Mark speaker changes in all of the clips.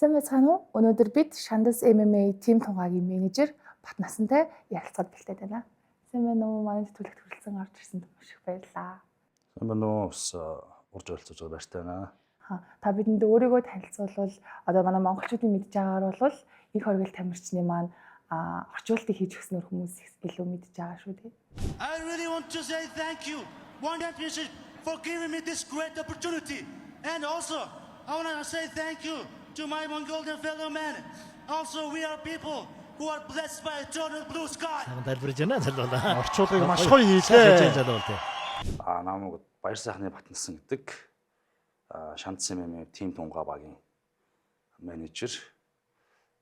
Speaker 1: Сайн байцгаана уу? Өнөөдөр бид Шандас MMA team Тунгагийн менежер Батнасантай ярилцахад бэлдээд байна. Сайн байна уу? Манай тэтгэлэгт хүрэлцэн орж ирсэнд маш их баярлалаа.
Speaker 2: Сайн байна уу? Бас урьж оролцож байгаа баяртай байна.
Speaker 1: Та бидэнд өөрийгөө танилцуулбал, одоо манай монголчуудын мэдж байгаагаар бол энх оргил тамирчны маань орчуултыг хийж өгснөөр хүмүүс илүү мэдж байгаа шүү дээ.
Speaker 3: I really want to say thank you, One Championship, for giving me this great opportunity. And also, I want to say thank you to my Mongolian fellow men. Also, we are people who are blessed by eternal blue sky.
Speaker 4: Сайхан тайлбарж байна залуу.
Speaker 5: Орчуулгыг маш гоё хийлээ.
Speaker 4: Залуу тий.
Speaker 2: Намайг Баяр сайхны Батнасан гэдэг, Шандас MMA team Тунгаа багийн менежер.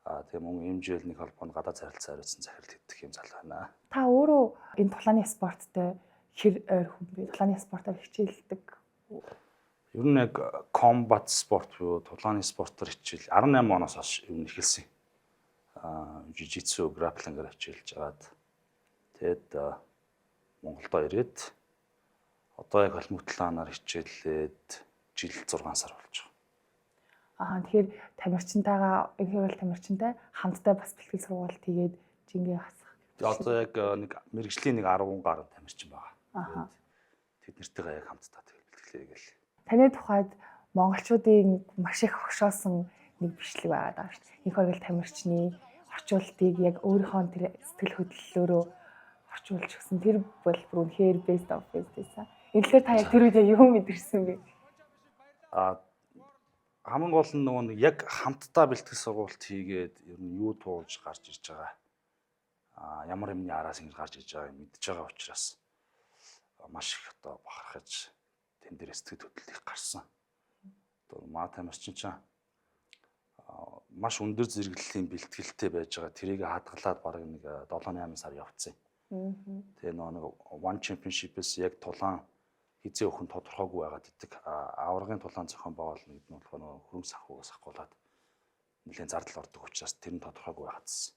Speaker 2: Тэгээ мөн MGL нэг холбоонд гадаад харилцаа хариуцсан захирал гэдэг юм залуу байна.
Speaker 1: Та өөрөө энэ тулааны спорттой хэр ойр хүн бэ? Тулааны спортоор хичээлдэг.
Speaker 2: Ер нь яг combat спорт буюу тулааны спортоор хичээл 18 оноос хойш ер нь эхэлсэн. Jiu-jitsu, grappling-аар хичээлж агаад, тэгээд Монголдо ирээд одоо яг холимог тулаанаар хичээллээд жил 6 сар болж байгаа.
Speaker 1: Тэгэхээр тамирчинтайгаа, энх оргил тамирчинтай хамтдаа бас бэлтгэл сургалт хийгээд жингээ хасах.
Speaker 2: Тэгээ одоо яг нэг мэргэжлийн нэг 10 гаруй тамирчин байгаа. Тэгээд тэд нартайгаа яг хамтдаа тэгэл бэлтгэлээ гээл.
Speaker 1: Таны тухайд монголчуудын маш их хошоосон нэг бичлэг байгаа даа шүү дээ. Энх оргил тамирчны орчуултыг яг өөрийнхөө тэр сэтгэл хөдлөлөөрөө орчуулж өгсөн. Тэр бол бүр үнэхээр best of best байсан. Энэ тэгэхээр та яг тэр үед яг юу мэдэрсэн бэ?
Speaker 2: Хамгийн гол нь нөгөө нэг яг хамтдаа бэлтгэл сургалт хийгээд ер нь юу туулж гарч ирж байгаа, ямар юмны араас ингэж гарч ирж байгааг мэдж байгаа учраас маш их одоо бахархаж, тэн дээр сэтгэл хөдлөл их гарсан. Одоо маа тамирчин чинь маш өндөр зэрэглэлийн бэлтгэлтэй байж байгаа. Тэрийг хадгалаад бараг нэг 7 8 сар явцсан. Тэгээ нөгөө нэг One Championship-ээс яг тулаан хэзээ өгөх нь тодорхойгүй байгаад идэг. Аваргын тулаан зохион байгуулна гэдэг нь болохоор нөгөө хөрөнгө санхүүгээс ахгуулаад нэлээд зардал ордог учраас тэр нь тодорхойгүй байгаадсэн.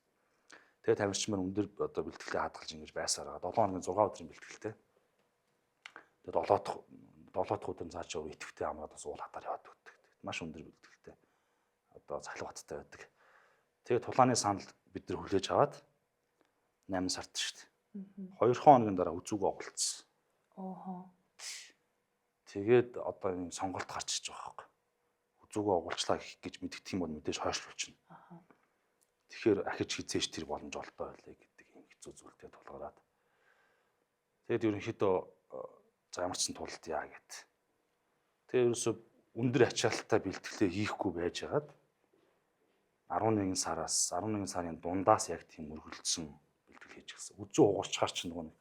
Speaker 2: Тэгээ тамирчин маань өндөр одоо бэлтгэлээ хадгалж ингэж байсаар байгаа. 7 хоногийн 6 өдрийн бэлтгэлтэй. Тэгээ 7 дахь өдөр нь цаашаа идэвхтэй амраад бас уул хатаар яваад өгдөг. Маш өндөр бэлтгэлтэй. Одоо цахилгаан баттай байдаг. Тэгээ тулааны санал бид нар хүлээж аваад 8 сард шүү дээ. 2 хоногийн дараа Хүзүүгээ оголцсон. Тэгээд одоо юм сонголт гарч иж байгаа байхгүй. Хүзүүгээ оголцлаа гэх гэж мэдэгдэх юм бол мэдээж хойшлуулчихна. Тэгэхээр ахиж хэзээ ч тэр боломж олдоо байлаа гэдэг юм хэцүү зүйлтэй тулгараад. Тэгээд ерөнхийдөө за, ямар ч сан тулалт яа гэд. Тэгээд ерөөсөө өндөр ачаалттай бэлтгэлээ хийхгүй байж хагаад 11 сараас, 11 сарын дундаас яг тийм өргөлдсөн бэлтгэл хийж гисэн. Хүзүү хугарчаар чинь нөгөө нэг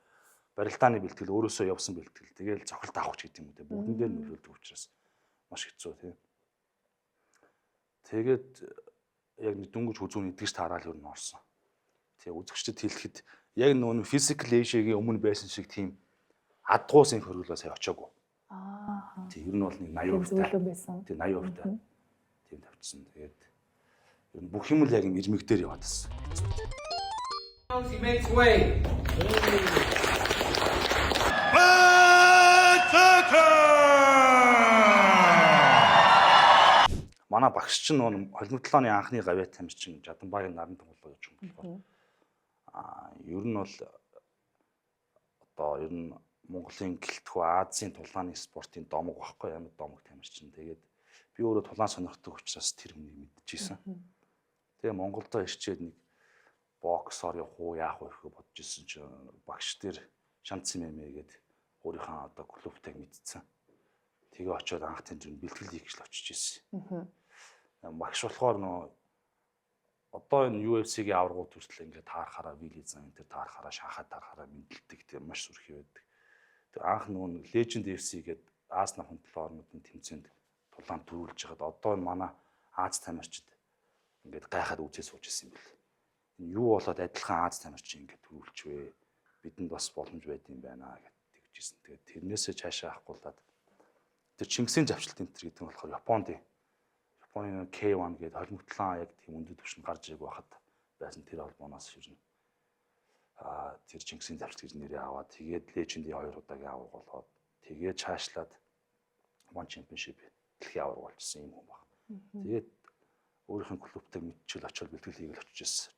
Speaker 2: барилдааны бэлтгэл, өөрөөсөө явсан бэлтгэл, тэгэл цохилт авах ч гэдэг юм уу те, бүгдэн дээр нөлөөлдөг учраас маш хэцүү тийм. Тэгээд яг нэг дөнгөж хүзүүн эдгэж таараал ер нь орсон. Тэгээ үзэгчдэд хэлэхэд яг нөгөө Physical Asia-гийн өмнө байсан шиг тийм адгуус энэ хөргөлөө сая очоогүй. Тэг ер нь бол нэг 80%
Speaker 1: Тийм зөөлөн байсан.
Speaker 2: Тэг 80% та. Тийм тавьчихсан. Тэгээд ер нь бүх юм л яг юм ирмэг дээр яваад байсан.
Speaker 6: He makes way.
Speaker 2: Манай багш чинь нөгөө холимог тулааны анхны гавьяа тамирчин Жаданбагийн наран тунгалаа гэж юм болохоор ер нь бол одоо ер нь Монголын гэлтгүй Азийн тулааны спортын домог багхгүй, ямар домог тамирчин. Тэгээд би өөрөө тулаан сонирхдаг учраас тэр хүнийг мэдчихсэн. Тэгээ Монголдо ирчээд нэг боксоор явах уу, яах вэ гэхээ бодож ирсэн чинь багш дээр Шандас MMA гээд өөрийнхөө одоо клубтайг мэдсэн. Тэгээ очиод анх тэнд бэлтгэл хийх гэж л очиж ирсэн. Багш болохоор нөө одоо энэ UFC-гийн аваргууд хүртэл ингээд таарахаараа, Вили Зан энэ төр таарахаараа, Шанхай таарахаараа мэдлдэг, тийм маш сүрхий байдаг. Тэгээ анх нөгөө нэг Legend FC гээд Ази намхан 7 орнуудын тэмцээнд тулаан төрүүлж хагаад одоо энэ манай Ази тамирчид ингээд гайхаад үзээ сууж исэн юм бэл. Энэ юу болоод адилхан Ази тамирчин ингээд төрүүлчихвэ. Бидэнд бас боломж байд юм байна гэд тэгжсэн. Тэгээд тэрнээсээ цаашаа авахгуулаад тэр Чингисийн завшлт энэ төр гэдэг нь болохоор Японд, Японы K1 гэдэг холимог тулаан яг тийм өндөр түвшинд гарч ирэх байхад байсан тэр холбооноос ер нь тэр Чингисийн завшлт гэж нэрээ аваад, тэгээд Legend-ийн хоёр удаагийн аварга болоод, тэгээд чаашлаад One Championship дэлхийн аварга болчихсон юм хүн баг. Тэгээд Өөрийнх нь клубтэй мэдчил очиод бэлтгэл хийгээл очиж ирсэн.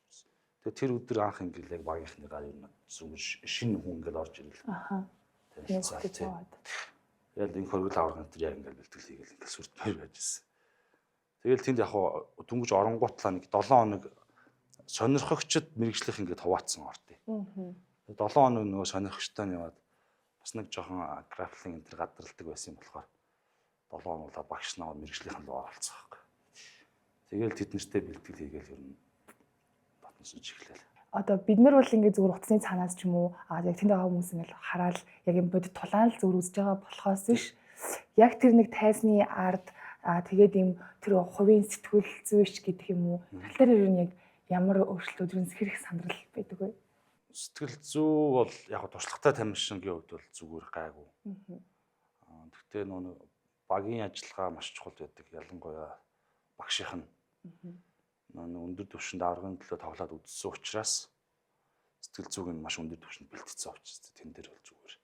Speaker 2: Тэгээ тэр өдөр анх ингээл яг багийнхны гар юм зүгээр шинэ хүн ингээл орж ирэл.
Speaker 1: Аха.
Speaker 2: Танилцаад тий. Тэгэл энэ хоригл аваргын тэр яг ингээл бэлтгэл хийгээл ингээл сүрдмээр байж ирсэн. Тэгэл тэнд яг хуу дөнгөж оронгуутлаа нэг 7 хоног сонирхогчд мэрэгжлийнх ингээд хуваацсан ордыг. 7 хоног нөгөө сонирхогчтой нь яваад бас нэг жоохон grappling энэ төр гадралдаг байсан юм болохоор 7 хоног багш наваа мэрэгжлийнхэн рүү оролцсон байхгүй. Тэгэл тэд нартэй бэлтгэл хийгээл ер нь дотносон ч эхлэв.
Speaker 1: Одоо бид нар бол ингээд зүгээр утасны цаанаас ч юм уу яг тэнд байгаа хүмүүс ингээд хараад яг юм бодит тулаан л зүгээр үзэж байгаа болохоос биш яг тэр нэг тайзны ард тэгээд юм тэр хувийн сэтгүүл зүйч гэдэг юм уу, тал дээр ер нь яг ямар өөрчлөлт ер нь хэрэг сандрал байдаг вэ?
Speaker 2: Сэтгэл зүй бол яг туршлагатай тамирчингийн хувьд бол зүгээр гайгүй. Гэхдээ нөө багийн ажиллагаа маш чухал байдаг. Ялангуяа багшийнх нь нөө өндөр түвшинд аваргын төлөө тоглоод үзсэн учраас сэтгэл зүйг нь маш өндөр түвшинд бэлтгэсэн учраас тэн дээр бол зүгээр.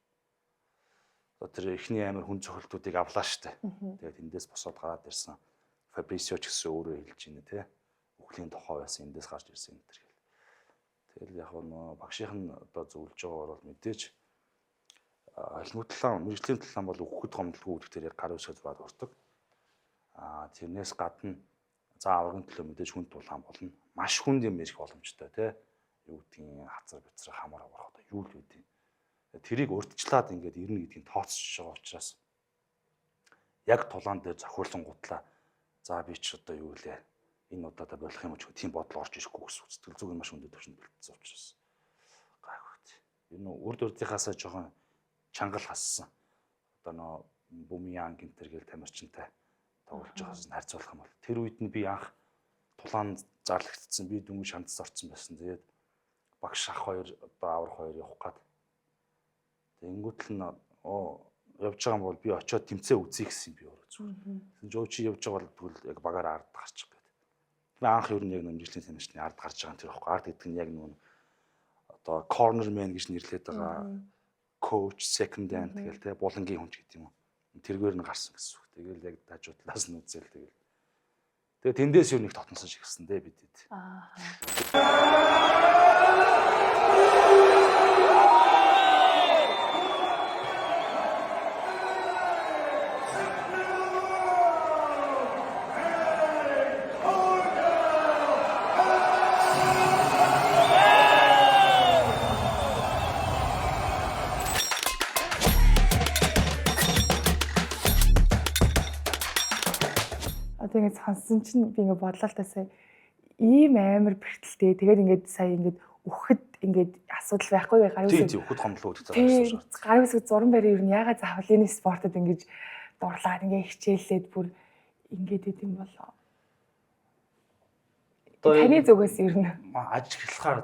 Speaker 2: Одоо тэр эхний амар хүн цохилтуудыг авлаа штэ. Тэгээд тэндээс босоод гараад ирсэн Фабрисио ч гэсэн өөрөө хэлж байна те. Үхлийн тухай байсан, эндээс гарч ирсэн энэ төр гэл. Тэгэл яг нөө багшийнх нь одоо зөвлөж байгаагаар бол мэдээж холимог талаан, мэргэжлийн талаан бол үхэхэд гомдолгүй гэдэг дээр яг гар үсгээ зураад уртаг. Тэрнээс гадна за аваргын төлөө мэдээж хүн тулаан болно. Маш хүнд юм ярих боломжтой те. Юу гэдгийг хазар бяцрах хамаар авах одоо юу л гэдэг. Тэрийг урьдчилаад ингээд ирнэ гэдгийг тооцож байгаа учраас яг тулаан дээр зохиулсан гутлаа за би ч одоо юу лээ энэ удаадаа болох юм уу тийм бодол орж ирэхгүй гэсэн сэтгэл зүг нь маш өндөр түвшинд бэлтсэн учраас гайхвт. Ер нь урд урдынхаасаа жоохон чанга хассан. Одоо нөө Бумян гинтер гэл тамирчинтай тоглож байгаас нь харьцуулах юм бол тэр үед нь би анх тулаан зарлагдсан, би дөнгөж шандас орсон байсан. Тэгээд багш ах хоёр одоо аврах хоёр явах гад. Тэнгүүтэл нь оо явж байгаа юм бол би очиод тэмцээ үзье гэсэн би өөрөө зүгээр. Тэгсэн чинь чи явж байгаа бол тэгвэл яг багаар ард гарчих гээд. Би анх ер нь яг нэмжлэлийн тамирчны ард гарч байгаа юм тэр ихгүй. Ард гэдэг нь яг нүүн одоо corner man гэж нэрлэдэг байгаа. Coach, second hand тэгэл те булангийн хүн ч гэдэг юм уу. Тэргээр нь гарсан гэсэн үг. Тэгэл яг дажуу талаас нь үзэл тэгэл. Тэгээ тэндээс юу нэг тотонсон шиг гисэн дээ бидэд.
Speaker 1: Аа. Одоо ингээд сонсон чинь би ингээд бодлоо л та, сая ийм амар бэрхтэлтэй. Тэгээд ингээд сая ингээд үхэхэд ингээд асуудал байхгүй гарын
Speaker 2: Тийм
Speaker 1: үсэг
Speaker 2: тийм үхэд гомдлоо гэдэг
Speaker 1: тийм
Speaker 2: цагаас.
Speaker 1: Гарын үсэг зуран барь ер нь ягаад заавал энэ спортод ингэж дурлаад ингээ хичээллээд бүр ингээд идэм юм болоо.
Speaker 2: Одоо
Speaker 1: Таны зүгээс ер нь
Speaker 2: ажиглахаар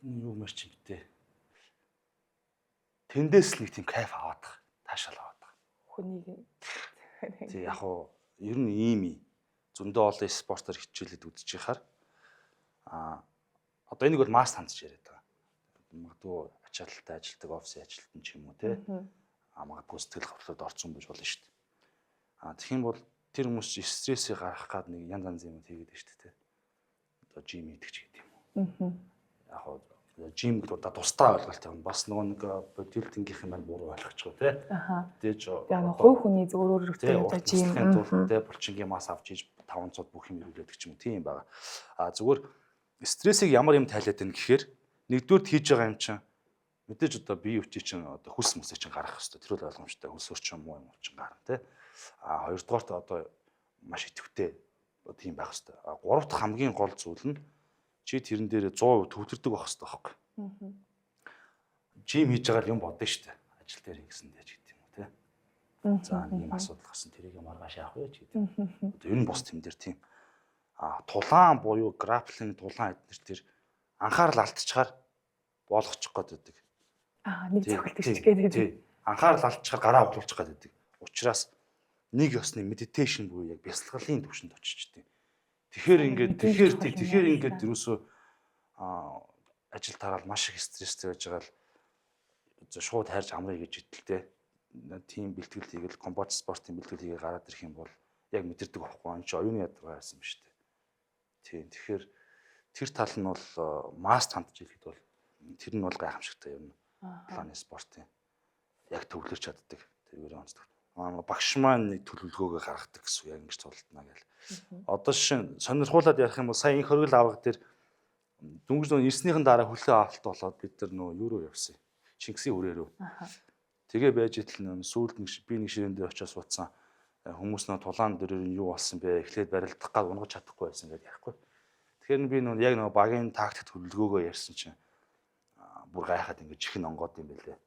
Speaker 2: юу мэрч юм бэ? Тэндээс л нэг тийм кайф аваад байгаа. Таашаал аваад байгаа.
Speaker 1: Хүнийг
Speaker 2: Тий яг уу ер нь ийм юм. Зөндөө олон спортоор хичээлээд үзэж яхаар одоо энийг бол масс хандж яриад байгаа. Магадгүй ачаалттай ажилтдаг офисын ажилтан ч юм уу те. Магадгүй сэтгэл хөдлөлд орсон байж болно шүү дээ. Тэгэх юм бол тэр хүмүүс стрессийг гаргах гад нэг янз янз юм хийгээд байна шүү дээ те. Одоо gym хийдэг ч гэдэг юм уу. Яг хоо gym гэдэг удаа тусдаа ойлголт юм. Бас нөгөө нэг бодибилдингийнх юм байна буруу ойлгочихоо те. Мэдээж
Speaker 1: Яг нэг хувь хүний зөв өөр
Speaker 2: тий
Speaker 1: өөртөө
Speaker 2: урт
Speaker 1: gym
Speaker 2: наслахын тулд те булчингийн масс авч иж 500 бүх юм эргүүлдэг ч юм уу тийм байгаа. Зүгээр стрессийг ямар юм тайлаад байна гэхээр нэгдүгээрт хийж байгаа юм чинь мэдээж одоо бие хүчийг чинь одоо хөлс мөсөө чинь гаргах хэрэгтэй. Тэр бол ойлгомжтой. Хөлс өр чинь муу юм чинь гарна те. Хоёрдугаарт одоо маш идэвхтэй тийм байх хэрэгтэй. Гурав дахь хамгийн гол зүйл нь чи тэрэн дээр 100% төвлөрдөг байх хэрэгтэй байхгүй. Gym хийж байгаа юм бодно шүү дээ. Ажил дээр ингэсэн дээ ч гэдэг юм уу те. За нэг юм асуудал гарсан, тэрийг маргааш яах вэ ч гэдэг юм. Одоо ер нь бус тэм дээр тийм. Тулаан буюу grappling тулаан эднэр тэр анхаарал алдчихаар болгочих гээд байдаг.
Speaker 1: Нэг цохилт ирчих гээд.
Speaker 2: Тий. Анхаарал алдчихаар гараа углуулчих гээд байдаг. Учираас нэг ёсны meditation буюу яг бясалгалын түвшинд очичихдээ. Тэгэхээр ингээд тэгэхээр тий тэгэхээр ингээд ерөөсөө ажил тараал маш их стресстэй байж байгаа л шууд хайрж амрыг гэж итэлтэй. Тийм бэлтгэл хийгээл combat спортын бэлтгэл хийгээ гараад ирэх юм бол яг мэдэрдэг байхгүй. Энэ чи оюуны ядаргаа байсан юм шүү дээ. Тийм. Тэгэхээр тэр тал нь бол маст хандж ирэхэд бол тэр нь бол гайхамшигтай юм. Планы спортын яг төвлөрч чаддаг. Тэргээр онцлог. Багш маань нэг төлөвлөгөөгөө гаргадаг гэсэн яг ингэж цуглдана гэл. Одоо жишээ сонирхуулаад ярих юм бол сая инх хоригл авраг дээр дөнгөж нөө ирснийхэн дараа хөлөө авалт болоод бид нар нөө юу руу явсан. Чингисийн хүрээ рүү. Тэгээ байж итэл нөө сүүлд нэг би нэг ширээн дээр очиж суудсан. Хүмүүс нөө тулаан дөрөөр нь юу болсон бэ? Эхлээд барилдах гад унгаж чадахгүй байсан гэдээ ярихгүй. Тэгэхээр би нөө яг нөө багийн тактик төлөвлөгөөгөө ярьсан чинь бүр гайхаад ингэж чихэн онгоод юм бэлээ.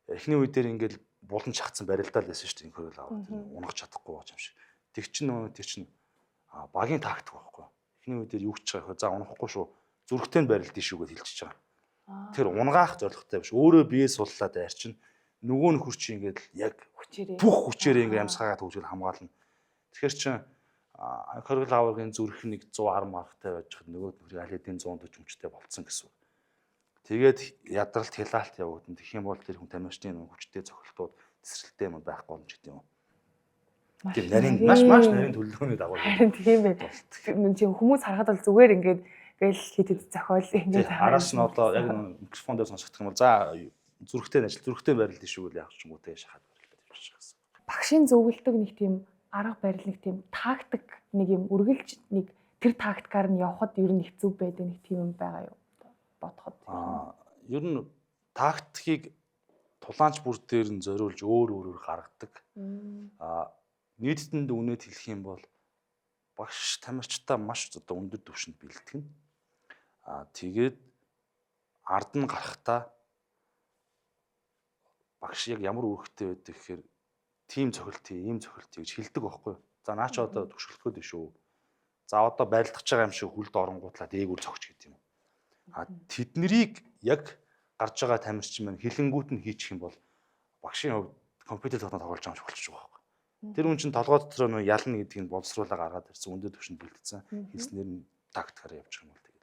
Speaker 2: Эхний үе дээр ингээл булан чагцсан барилдаал байсан шүү дээ. Инхөрөл аваад унгаж чадахгүй байгаа юм шиг. Тэг чинь нөө тэр чинь багийн тактик байхгүй. Эхний үе дээр юу гэж байгаа вэ? За унахгүй шүү. Зүрхтэй нь барилдээ шүү гэж хэлчихэж байгаа. Тэр унгаах зорилготой биш. Өөрөө бие суллаад айр чинь нөгөө нөхөр чинь ингээд яг
Speaker 1: Хүчээрээ.
Speaker 2: бүх хүчээрээ ингээд амьсгаагаа төвжил хамгаална. Тэгэхээр чин хоригл аваргын зүрх нэг 110 марктай байж хад нөгөө нөхрийг аль хэдийн 140 хүчтэй болцсон гэсэн үг. Тэгээд ядралт хилаалт явагдана. Тэгэх юм бол тэр хүн тамирчдын нөгөө хүчтэй цохилтууд тесрэлттэй юм байхгүй болно ч гэдэг юм.
Speaker 1: Маш
Speaker 2: Тэр нарийн маш маш нарийн төлөвлөгөөний дагуу.
Speaker 1: Харин тийм байх. Чи хүмүүс харахад бол зүгээр ингээд гэл хит хит зохиол ингээд
Speaker 2: Араас нь одоо яг микрофон дээр сонсогдох юм бол за зүрхтэй ажил зүрхтэй барилд шүү гэл яг ч юм уу те шахаад барилдаад явчих гэсэн.
Speaker 1: Багшийн зөвлөдөг нэг тийм арга барил, нэг тийм тактик, нэг юм үргэлж нэг тэр тактикаар нь явхад ер нь их зөв байдаг нэг тийм юм байгаа юу? Бодоход.
Speaker 2: Ер нь тактикийг тулаанч бүр дээр нь зориулж өөр өөрөөр гаргадаг. Нийтэнд үнэт хэлэх юм бол багш тамирчдаа маш одоо өндөр түвшинд бэлтгэн. Тэгээд ард нь гарахтаа багш яг ямар үүрэгтэй байдаг гэхээр тим цохилт хий, ийм цохилт хий гэж хэлдэг байхгүй юу? За наа чи одоо төгшөлтгөөд биш шүү. За одоо барилдах байгаа юм шиг хүлд оронгуутлаа дээгүүр цогч гэдэг юм. Тэднэрийг яг гарч байгаа тамирчин маань хилэнгүүт нь хийчих юм бол багшийн хувьд компьютер тоглоом тоглож байгаа юм шиг болчихж байгаа байхгүй. Тэр хүн чинь толгой дотор нөө ялна гэдгийг нь боловсруулаа гаргаад ирсэн, өндөр түвшинд бэлтгэсэн, хэлснээр нь тактикаар явчих юм бол тэгэл.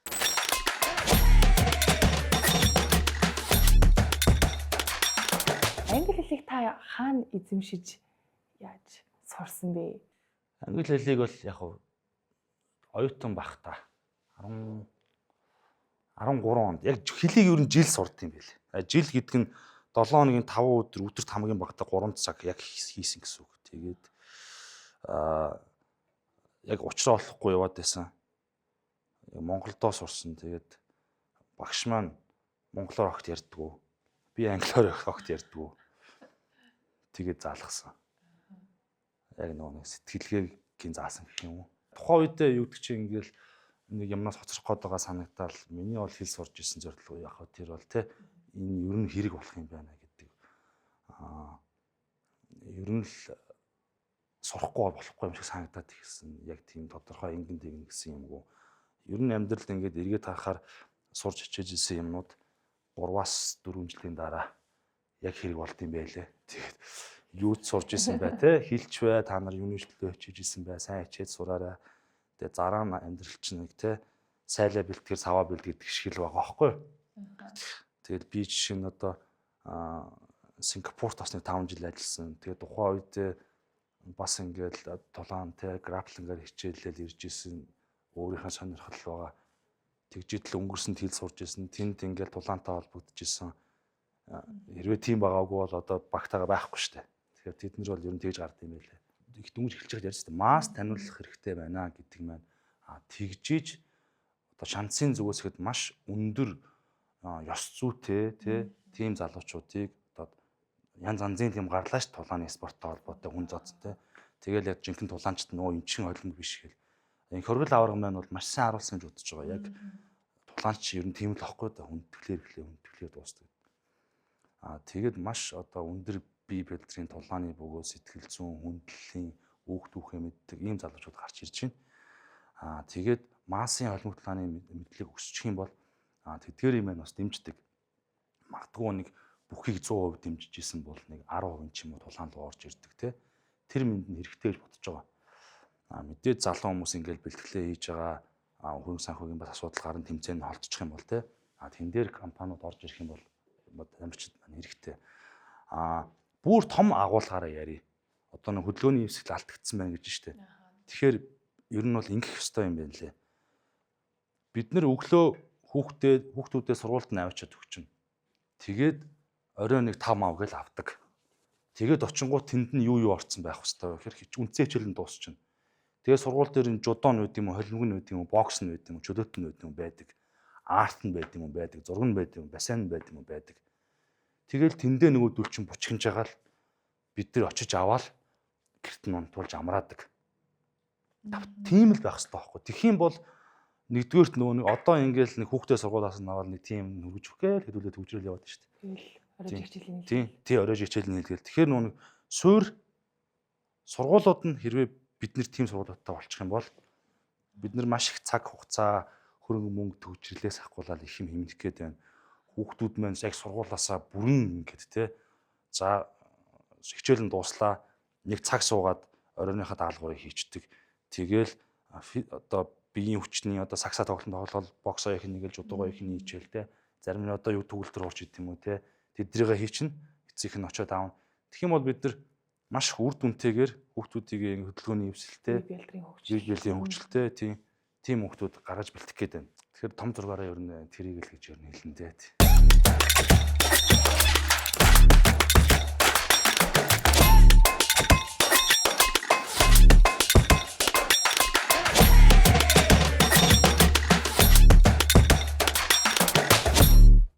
Speaker 1: Англи хэлийг та хаана эзэмшиж яаж сурсан бэ?
Speaker 2: Англи хэлийг бол яг оюутан байхдаа 10 13 онд яг хэлийг ер нь жил сурд юм байл. Жил гэдэг нь 7 хоногийн 5 өдөр өдөрт хамгийн багадаа 3 цаг яг хийсэн гэсэн үг. Тэгээд яг учраа олохгүй яваад байсан. Монголдоо сурсан. Тэгээд багш маань монголоор огт ярьдгүү. Би англиар огт ярьдгүү. Тэгээд заалгасан. Яг нөгөө нэг сэтгэлгээгийн заасан гэх юм уу. Тухайн үедээ юу гэдэг чинь ингээл нэг юмнаас хоцрох гээд байгаа санагдаал миний бол хэл сурж исэн зорилго яг хөө тэр бол те энэ ер нь хэрэг болох юм байна гэдэг. Ер нь л сурахгүй болохгүй юм шиг санагдаад ихсэн. Яг тийм тодорхой ингэн тэгнэ гэсэн юмгүй. Ер нь амьдралд ингээд эргээд харахаар сурч хичээж исэн юмнууд 3-аас 4 жилийн дараа яг хэрэг болд юм байлээ. Тэгээд юу ч сурж исэн бай те хилч бай та нар юуны төлөө хичээж исэн бай сайн хичээж сураарай. Тэгээ зараа нь амьдрал чинь нэг те сайлаа бэлтгэр саваа бэлтгэр гэдэг шиг л байгаа байхгүй юу? Тэгэл би жишээ нь одоо Сингапурт бас нэг 5 жил ажилласан. Тэгээ тухайн үед бас ингээл тулаан те граплингаар хичээлэл ирж исэн өөрийнхөө сонирхол байгаа. Тэгжидэл өнгөрсөн хэл сурж исэн. Тэнд ингээл тулаантай холбогдож исэн. Хэрвээ тийм байгаагүй бол одоо багтаага байхгүй штэ. Тэгэхээр тэд нар бол ер нь тэгж гард юм байлээ. Их дөнгөж эхэлж байхад ярьж штэ. Масс таниулах хэрэгтэй байна гэдэг маань тэгжиж одоо шансын зүгээс хэд маш өндөр ёс зүйтэй тийм залуучуудыг одоо янз янзын тийм гарлаа ш тулааны спорттой холбоотой хүн зоц те. Тэгэл яг жинхэнэ тулаанчд нөгөө эн чин холимог биш гэл. Энэ хоригл аварга маань бол маш сайн харуулсан гэж бодож байгаа. Яг тулаанч ер нь тийм л ахгүй да хүндэтгэлээр эхлэе хүндэтгэлээр дуустдаг. Тэгээд маш одоо өндөр бие бэлдрийн тулааны бөгөө сэтгэл зүйн хүндлэлийн үүх түүхээ мэддэг ийм залуучууд гарч ирж байна. Тэгээд массын холимог тулааны мэдлэг өсчих юм бол тэдгээр юм бас дэмждэг. Магадгүй нэг бүхийг 100% дэмжиж исэн бол нэг 10% ч юм уу тулаан руу орж ирдэг те. Тэр мэнд нь хэрэгтэй гэж бодож байгаа. Мэдээж залуу хүмүүс ингээл бэлтгэлээ хийж байгаа хөрөнгө санхүүгийн бас асуудал гарan тэмцээнд холдчих юм бол те. Тэн дээр компаниуд орж ирэх юм бол тамирчид маань хэрэгтэй. Бүр том агуулгаараа ярив. Одоо нэг хөдөлгөөний эвсгэл алдагдсан байна гэж штэ. Тэгэхээр ер нь бол ингэх ёстой юм байна лээ. Бид нар өглөө хүүхдүүдээ сургуульд нь авчиад өгчнө. Тэгээд орой нэг 5 мав гэл авдаг. Тэгээд очингууд тэнд нь юу юу орцсон байх хэвээр вэ гэхээр үндсэн хичээл нь дуусчихна. Тэгээд сургууль дээр нь жудон нь байд юм уу, холимог нь байд юм уу, бокс нь байд юм уу, чөлөөт нь байд юм уу байдаг. Арт нь байд юм уу байдаг, зураг нь байд юм уу, бассейн нь байд юм уу байдаг. Тэгэл тэндээ нөгөөдөл чинь бучгинж байгаа л бид нар очиж аваад гэрт нь унтуулж амраадаг. Тийм л байх хэрэгтэй байхгүй. Тэгэх юм бол нэгдүгээрт нөгөө нэг одоо ингээл нэг хүүхдээ сургуулиас нь аваад нэг тийм хөргөж өгөх гээл хэдүүлээ төгжрөл яваад шүү дээ.
Speaker 1: Тэгэл оройж хичээлийн
Speaker 2: Тийм, тий оройж хичээл нийлгээл. Тэгэхээр нөгөө нэг суур сургуулиуд нь хэрвээ бид нэр тийм сургуулиудтай болчих юм бол бид нар маш их цаг хугацаа, хөрөнгө мөнгө төгжрлээс авахгүйгээр их юм хэмнэх гээд байна. Хүүхдүүд маань яг сургуулаасаа бүрэн ингээд те. За хичээл нь дууслаа. Нэг цаг суугаад оройныхаа даалгаврыг хийчдэг. Тэгэл одоо биеийн хүчний одоо сагсаа тоглолт тоглол, боксоо их нэгэл, жудуугаа их нэг хичээл те. Зарим нь одоо юу төгөлдөр орж идэм юм уу те. Тэдрийгээ хийчин эцэг нь очиод аавна. Тэгэх юм бол бид нар маш их үр дүнтэйгээр хүүхдүүдийг хөдөлгөөний эвсэлтэй,
Speaker 1: бие биелдрийн хөгжил,
Speaker 2: бие биелийн хөгжилтэй тийм хүүхдүүд гаргаж бэлтгэх гээд байна. Тэгэхээр том зургаараа ер нь тэрийг л гэж ер нь хэлнэ дээ.